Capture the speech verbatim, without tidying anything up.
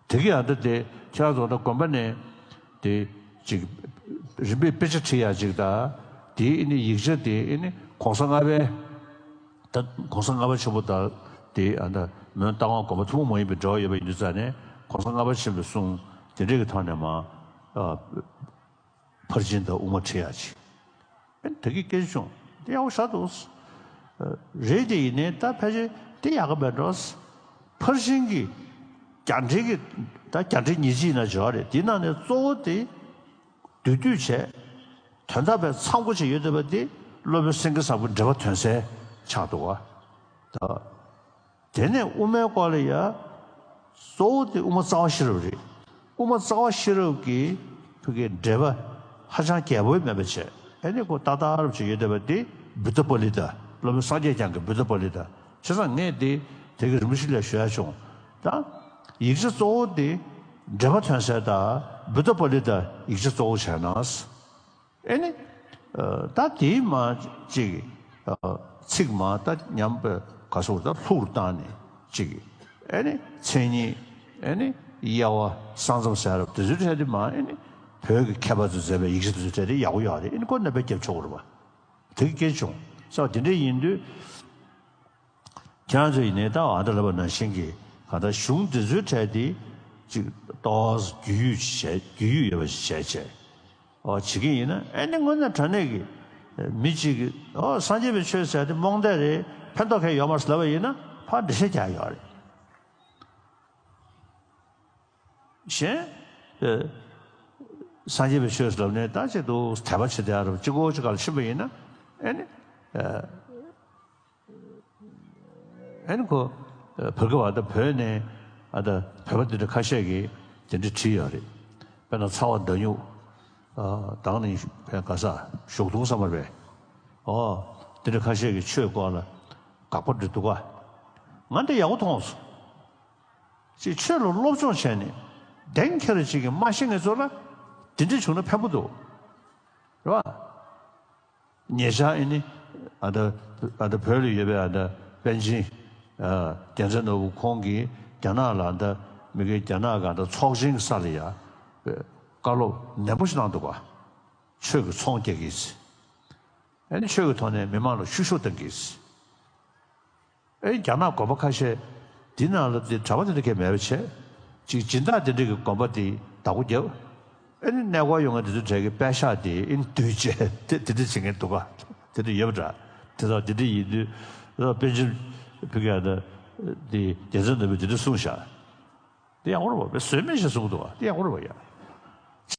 དེ་གི་ཨ་ད་དེ་ཁྱེད་རང་ཚོ་ད་དགོན་པ་ནས་དེ་ཅིག་རིམ་པས་དཔེ་ཆ་ཁྲིད་ཡ་ཅིག་དང་། དེའི་ཨེ་ནི་ཡིག་ཆ་དེ་ཨེ་ནི་གོང་ས་ལྔ་པའི། ད་གོང་ས་ལྔ་པ་ཆེན་པོ་དང་དེ་ཨ་ད་མོན་རྟ་དབང་དགོན་པ་ཐུན་མོང་མ་ཡིན་པའི་འབྲེལ་བ་ཡོད་པ་ཡིན་དུས་ཙང་ནས། གོང་ས་ལྔ་པ་ཆེན་པོའི་གསུང་དེ་འདྲས་ཀྱི་ཐོག་ནས་མ་ཨ་ཕར་ཕྱིན་དང་དབུ་མ་ཁྲིད་ཡ་ཅིག་ཨེ་དེ་གི་སྐད་ཆ་བྱུང་། དེ་ཡག་པོ་ཞེ་དྲག་འདུག་རེད། དེ་ཡིན་ནའི་ད་ཕལ་ཆེར་དེ་ཡག་གི་མེད་འགྲོ། ཕར་ཕྱིན་གྱི་རྒྱ་འགྲེལ་གྱི། ད་རྒྱ་འགྲེལ་ཉེར་གཅིག་ཡིན་ན་འཇོག་རེད། དེའི་ནང་ནས་གཙོ་བོ་དེ་བསྡུས་བསྡུས་བྱས། དོན་དག་པའི་ཚང་པོ་ཅིག་ཡོད་བསྡད་པ་དེ་སློབ་དཔོན་སེང་གེ་བཟང་པོའི་འགྲེལ་པ་དོན་གསལ་ཆགས་འདུག་བ། ད། དེ་ནས་དབུ་མའི་སྐོར་ལ་ཡ། གཙོ་བོ་དེ་དབུ་མ་རྩ་བ་ཤེས་རབ་རེད། དབུ་མ་རྩ་བ་ཤེས་རབ་ཀྱི་བོད་ཀྱི་འགྲེལ་པ་ཧ་ཅང་རྒྱས་པོ་མེད་པ་བྱས། ཨེ་ནི་ཁོ་ཏག་ཏག་རབ་ཅིག་ཡོད་བསྡད་པ་དེ་བུདྡྷ་པཱ་ལི་ཏ། སློབ་དཔོན་སངས་རྒྱས་བསྐྱངས་ཀྱི་བུདྡྷ་པཱ་ལི་ཏ། བྱས་ཙང་ངས་དེ་དེ་གི་རིན་པོ་ཆེ་ལ་ཞུ་ཡ་བྱུང་། ད་ཡིག་ཆ་གཙོ་བོ་དེ་འགྲེལ་པ་དོན་གསལ་དང་བུདྡྷ་པཱ་ལི་ཏ་ཡིག་ཆ་གཙོ་བོ་བྱས་ན། ཨེ་ནི། ཨ་ད་དེའི་མ་གཅིག་ཨ་ཚིག་མ་ད་ཉམས་པའི་ག་སོགས་ད་ལྷུག་རུ་བཏང་ནས་གཅིག་ཨེ་ནི་མཚན་ཉིད། ཨེ་ནི་དབྱེ་བ། ས་མཚམས་ཟེར་རབ་དེ་ཚོའི་གྲས་དེ་མ་ཨེ་ནི་བོད་ཀྱི་མཁས་པ་ཚོས་མཛད་པའི་ཡིག་ཆ་དེ་ཚོའི་གྲས་དེ་ཡག་པོ་ཡོད་རེད། ཨེ་ནི་ཁོ་ནས་དཔེ་རྒྱབ་ཆོག་གི་རེད་པ། དེ་གི་སྐད་བྱུང་། ས་དེ་འདྲ་ཡིན་དུས། ཁྱེད་རང་ཚོ་ཡིན་ནའི་ད་ཨ་ད་ལབ་པ་ནང་བཞིན་གྱི་ག་ད་གཞུང་འདི་ཚོའི་གྲས་དེ་ཅིག་ཏོག་ཙམ་རྒྱུས་ཡོད་བྱས། རྒྱུས་ཡོད་ཡོད་པ་ཞིག་བྱས་བྱས། ཨོ་བྱེད་ཀྱི་ཡིན་ན། ཨེ་ནི་དངོས་གནས་དྲང་གནས་ཀྱི་མི་གཅིག་གིས་ཨོ་སངས་རྒྱས་པའི་ཆོས་ཟེར་དེ་རྨོངས་དད་རེད། ཕན་ཐོགས་གང་ཡང་ཡོད་མ་རེད་ལབ་པ་ཡིན་ན་ཕར་འགྲེལ་བཤད་རྒྱག་ཡོད་རེད། གཞན། ཨེ། སངས་རྒྱས་པའི་ཆོས་ལབ་ནས་ད་ཅིག་ཏུ་དད་པ་བྱེད་དེ་ཨ་རུ་གཅིག་གོ་གཅིག་ག་ལ་ཕྱིན་པ་ཡིན་ན། ཨེ་ནི། ཨེ། ཨེ་ནི་ཁོ། ཨེ། བོད་སྐད་བ་ད་བོད་ནས་ཨ་ད་བོད་པ་འདི་འདྲ་ཁ་ཤས་ཀྱིས་དེ་འདྲ་བྲིས་ཡོད་རེད། དཔེར་ན་ཚ་བ་མདའ་སྨྱུག་ཨ་དང་ནི་བོད་ག་ས་ཞོགས་དུང་ས་མར་བས། ཨོ། དེ་འདྲ་ཁ་ཤས་ཀྱིས་ཆོས་སྐོར་ལ་དགག་པ་འདྲ་འདུག་ག་ང་འདི་ཡག་པོ་མཐོང་སོང་། ཅིག་ཆོས་ལ་སློབ་སྦྱོང་བྱས་ནས་གདེང་འཁེལ་ཅིག་གིས་མ་ཤེས་མཁན་ཚོ་ལ་དེ་འདྲ་བྱུང་ན་ཕན་པོ་འདུག་རེད་བ། ཉེ་ཆར་ཨེ་ནི་ཨ་ད་ཨ་ད་བོད་ལ་ཡོད་པའི་ཨ་ད་པཎ་ཆེན་ཨ་རྒྱལ་མཚན་ནོར་བུ་ཁོང་གིས་རྒྱ་ནག་ལ་ཨ་ད་མི་གི་རྒྱ་ནག་གི་ཨ་ད་ཚོགས་ཆེན་གྱི་ས་ལ་ཡ་བཀའ་སློབ་ནན་པོ་ཞིག་གནང་འདུག་ག་ཆོས་ཀྱི་ཚོང་རྒྱག་གི་ཨེ་ནི་ཆོས་ཀྱི་ཐོག་ནས་མི་མང་ལ་བཤུ་གཞོག་གཏང་གི་ཨེ་རྒྱ་ནག་དགོན་པ་ཁ་ཤས་འདི་ནང་ལ་དེ་གྲྭ་པ་དེ་འདྲ་གས་མེད་པ་བྱས། ཅིག་སྦྱིན་བདག་དེ་འདྲ་གི་དགོན་པ་དེ་བདག་པོ་རྒྱབ། ཨེ་ནི་གནས་སྐོར་ཡོང་མཁན་དེ་ཚོའི་གྲས་ཀྱི་པད་ཤག་དེ་ཨེ་ནི་བསྡུས་བྱས་དེ་དེ་འདྲ་བྱེད་མཁན་འདུག་ག་དེ་འདྲ་ཡོད་པ་འདྲ། དེ་དག་དེ་འདྲ་ཡིན་དུས་ཨ་པཎ་ཆེན་བོད་ཀྱི་ཨ་ད་དེ་རྒྱལ་མཚན་ནོར་བུས་དེ་འདྲ་གསུངས་ཤག་དེ་ཡག་པོ་རེད་པ། བཟོས་མེད་ཞེས་གསུངས་འདུག་ག་དེ་ཡག་པོ་རེད་པ་ཡ།